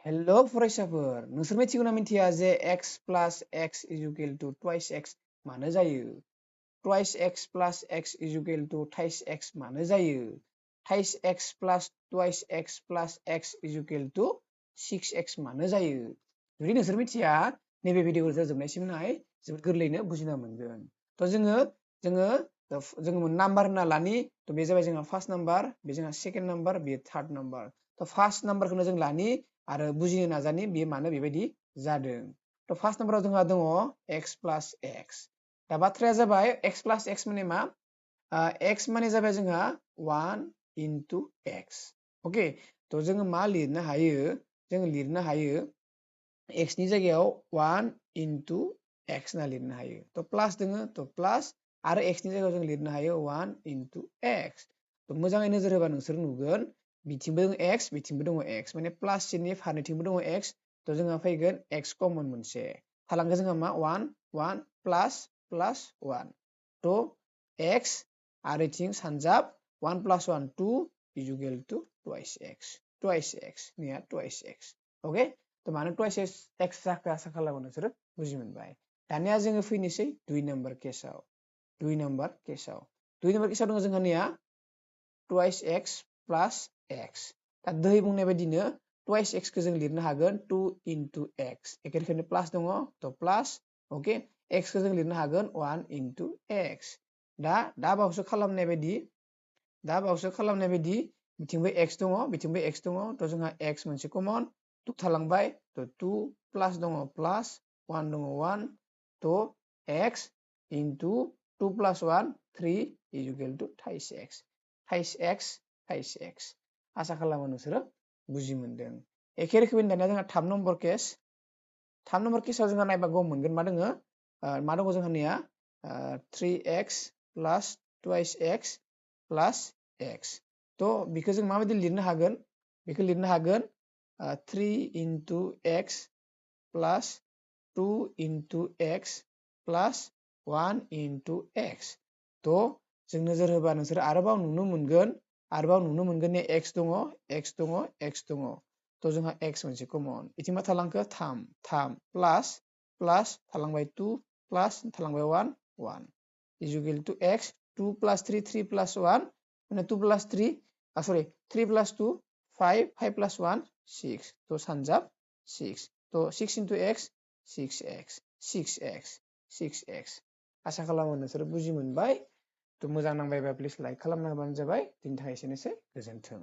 hello फरायसाफोर नोंसोर मिथिगौना मिथिया जे x plus x is equal to twice x मानो जायो twice x plus x is equal to thrice x मानो जायो thrice x plus twice x plus x is equal to 6x मानो जायो जुदि नोंसोर मिथिया नैबे भिडिअखौ जोबनायसिम नाय जोबोद गोरलैनो बुजिना मोनगोन जोङो नाम्बार होनना लानि बे जाबाय जोंहा फार्स्ट नाम्बार बे जोंहा सेकेन्ड नाम्बार बे थार्ड नाम्बार फार्स्ट नाम्बारखौनो जों लानि आरो बुजिनो नाजानि बेयो मानो बेबायदि जादों फार्स्ट नाम्बाराव जोंहा दङ x plus x दा बाथ्राया जाबाय x plus x माने मा x माने जाबाय जोंहा 1 into x अके जोङो मा लिरनो हायो जोङो लिरनो हायो x नि जायगायाव 1 into x होनना लिरनो हायो प्लास दोङो प्लास आरो x नि जायगायाव जों लिरनो हायो 1 into x मोजाङै नोजोर होबा नोंसोर नुगोन बिथिंबो दङ x बिथिंबो दङ x माने प्लास चिननि फारनैथिंबो दङ x जोंहा फैगोन x कमन मोनसे थालांगोन जोंहा मा 1 1 प्लास प्लास 1 x आरो इथिं सानजाब 1 plus 1 2 is equal to twice x निया twice x अके मानो twice x जाखो आसा खालामो नोंसोरो बुजि मोनबाय दानिया जोङो फैनोसै 2 नाम्बार केसाव 2 नाम्बार केसाव दङ जोंहानिया twice x plus x दा दै बुंनाय बायदिनो twice x खौ जों लिरनो हागोन 2 into x एखे रोखोमनि प्लास दङ प्लास अके x खौ जों लिरनो हागोन 1 into x दा बावैसो खालामनाय बायदि बिथिंबो x दङ बिथिंबो x दङ जोंहा x मोनसे कमन थालांबाय 2 प्लास दङ प्लास 1 दङ 1 x into 2 plus 1 3 is equal to twice x आसा खालामो नोंसोरो बुजि मोनदों एखे रोखोमनि दानिया जोंहा 3 नम्बर केसाव जोंहा नायबा गम मोनगोन मा दङ जोंहानिया 3x plus twice x plus x बेखौ जों माबायदि लिरनो हागोन बेखौ लिरनो हागोन 3 into x plus 2 into x plus 1 into x जों नोजोर होबा नोंसोर आरोबाव नुनो मोनगोन x दङ जोंहा x मोनसे कमन इथिं मा थालांखो 3 प्लास प्लास थालांबाय 2 प्लास थालांबाय 1 1 is equal to x 2 plus 3 3 plus 1 माने 2 plus 3 3 plus 2 5 5 plus 1 6 सानजाब 6 6 into x 6x आसा खालामो नोंसोर बुजि मोनबाय मोजां नांबायबा प्लिज लाइक खालामना होबानो जाबाय दिनैनि थाखाय एसेनोसै गोजोन्थों